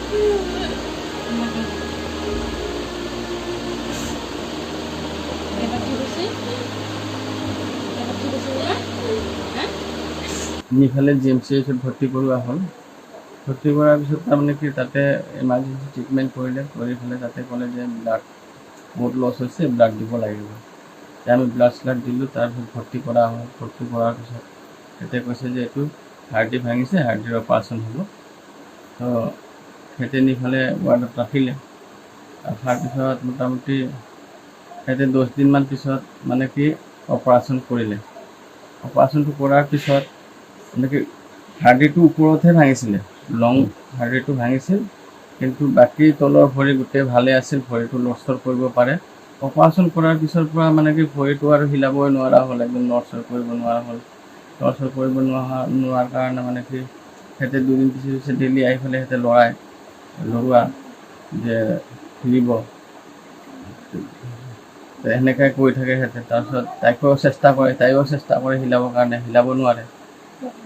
এবাৰ ঠিক হৈছে, এবাৰ ঠিক হৈছে বাবা, হা। নি পেলাই জিএমচিএইচত ভৰ্তি কৰোৱা হ'ল। ভৰ্তি কৰাৰ পিছত তাৰমানে কি, তাতে ইমাৰ্জেঞ্চি ট্ৰিটমেণ্ট কৰিলে। কৰি পেলাই তাতে ক'লে যে ব্লাড বহুত লছ হৈছে, ব্লাড দিব লাগিব। তেতিয়া আমি ব্লাড শ্লাড দিলোঁ। তাৰপিছত ভৰ্তি কৰা হ'ল। ভৰ্তি কৰাৰ পিছত তেতিয়া কৈছে যে এইটো হাৰ্ডি ভাঙিছে, হাৰ্ডিৰ অপাৰেশ্যন হ'ব। তো সিহঁতে নি পেলাই ৱাৰ্ডত ৰাখিলে। ৰখাৰ পিছত মোটামুটি সিহঁতে 10 দিনমান পিছত মানে কি অপাৰেশ্যন কৰিলে। অপাৰেশ্যনটো কৰাৰ পিছত মানে কি, হাৰ্ডিটো ওপৰতহে ভাঙিছিলে, লং হাৰ্ডিটো ভাঙিছিল, কিন্তু বাকী তলৰ ভৰি গোটেই ভালে আছিল। ভৰিটো লৰচৰ কৰিব পাৰে। অপাৰেশ্যন কৰাৰ পিছৰ পৰা মানে কি, ভৰিটো আৰু হিলাবই নোৱাৰা হ'ল, একদম লৰচৰ কৰিব নোৱাৰা হ'ল। লৰচৰ কৰিব নোৱাৰাৰ কাৰণে মানে কি, সিহঁতে দুদিন পিছে পিছে ডেইলি আহি পেলাই সিহঁতে লৰাই লৰোৱা যে হিলিব, সেনেকাই কৰি থাকে সিহঁতে। তাৰপিছত তাইকো চেষ্টা কৰে, তাইও চেষ্টা কৰে হিলাবৰ কাৰণে, হিলাব নোৱাৰে।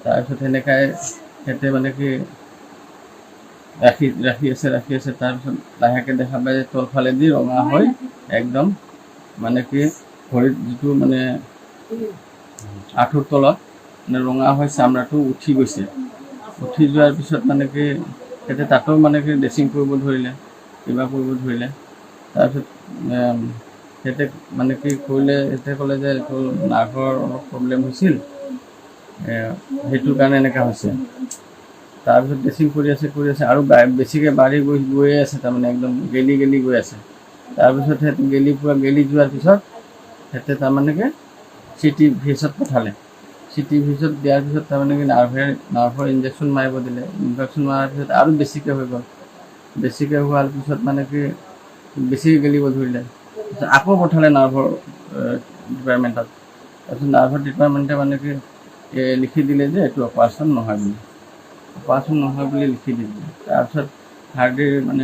তাৰপিছত সেনেকাই সিহঁতে মানে কি ৰাখি ৰাখি আছে, ৰাখি আছে। তাৰপিছত লাহেকৈ দেখা পায় যে তলফালেদি ৰঙা হৈ একদম মানে কি, ভৰিত যিটো মানে আঁঠুৰ তলত মানে ৰঙা হৈ চামৰাটো উঠি গৈছে। উঠি যোৱাৰ পিছত মানে কি, সিহঁতে তাতো মানে কি ড্ৰেছিং কৰিব ধৰিলে, কিবা কৰিব ধৰিলে। তাৰপিছত সিহঁতে মানে কি কৰিলে, সিহঁতে ক'লে যে এইটো নাৰ্ভৰ অলপ প্ৰব্লেম হৈছিল, সেইটোৰ কাৰণে এনেকুৱা হৈছে। তাৰপিছত ড্ৰেছিং কৰি আছে, কৰি আছে আৰু বেছিকৈ বাঢ়ি গৈ গৈয়ে আছে, তাৰমানে একদম গেলি গেলি গৈ আছে। তাৰপিছত সিহঁতে গেলি পূৰা গেলি যোৱাৰ পিছত সিহঁতে তাৰমানে কি চিটি ভিএছত পঠালে। চিটি ভিএছত দিয়াৰ পিছত তাৰমানে কি নাৰ্ভৰ ইনজেকশ্যন মাৰিব দিলে। ইনজেকশ্যন মৰাৰ পিছত আৰু বেছিকৈ হৈ গ'ল। বেছিকৈ হোৱাৰ পিছত মানে কি, বেছিকৈ গেলিব ধৰিলে। তাৰপিছত আকৌ পঠালে নাৰ্ভৰ ডিপাৰ্টমেণ্টত। তাৰপিছত নাৰ্ভৰ ডিপাৰ্টমেণ্টে মানে কি লিখি দিলে যে এইটো অপাৰেশ্যন নহয় বুলি, অপাৰেশ্যন নহয় বুলি লিখি দিলে। তাৰপিছত হাৰ্ডিৰ মানে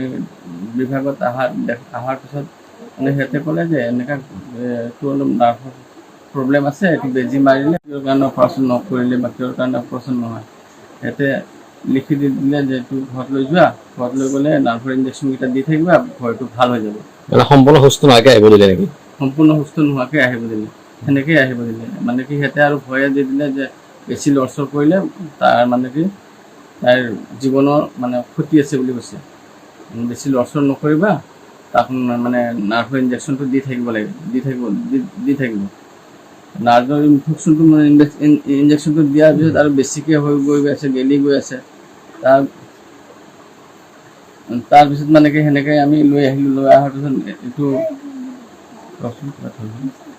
বিভাগত অহাৰ পিছত মানে সিহঁতে ক'লে যে এনেকুৱা এইটো অলপ নাৰ্ভৰ প্ৰব্লেম আছে, এইটো বেজী মাৰিলে কিহৰ কাৰণে অপাৰেশ্যন নকৰিলে বা কিহৰ কাৰণে অপাৰেশ্যন নহয়, সিহঁতে লিখি দি দিলে যে এইটো ঘৰত লৈ যোৱা, ঘৰত লৈ গ'লে নাৰ্ভৰ ইনজেকশ্যনকেইটা দি থাকিবা, ভৰিটো ভাল হৈ যাব। মানে সম্পূৰ্ণ সুস্থ নোহোৱাকৈ আহিব দিলে নেকি? সম্পূৰ্ণ সুস্থ নোহোৱাকৈ আহিব দিলে, সেনেকেই আহিব দিলে। মানে কি, সিহঁতে আৰু ভয়ে দি দিলে যে বেছি লৰচৰ কৰিলে তাৰ মানে কি তাইৰ জীৱনৰ মানে ক্ষতি আছে বুলি কৈছে। বেছি লৰচৰ নকৰিবা, তাক মানে নাৰ্ভৰ ইনজেকশ্যনটো দি থাকিব লাগিব, দি থাকিব, দি থাকিব। নাৰ্ভৰ ইনফেকশ্যনটো মানে ইনজেকশ্যনটো দিয়াৰ পিছত আৰু বেছিকৈ হৈ গৈ আছে, গেলি গৈ আছে। তাৰপিছত মানে কি, সেনেকৈ আমি লৈ আহিলোঁ। লৈ অহাৰ পিছত এইটো, ৰচোন, কিবা থৈ গ'ল।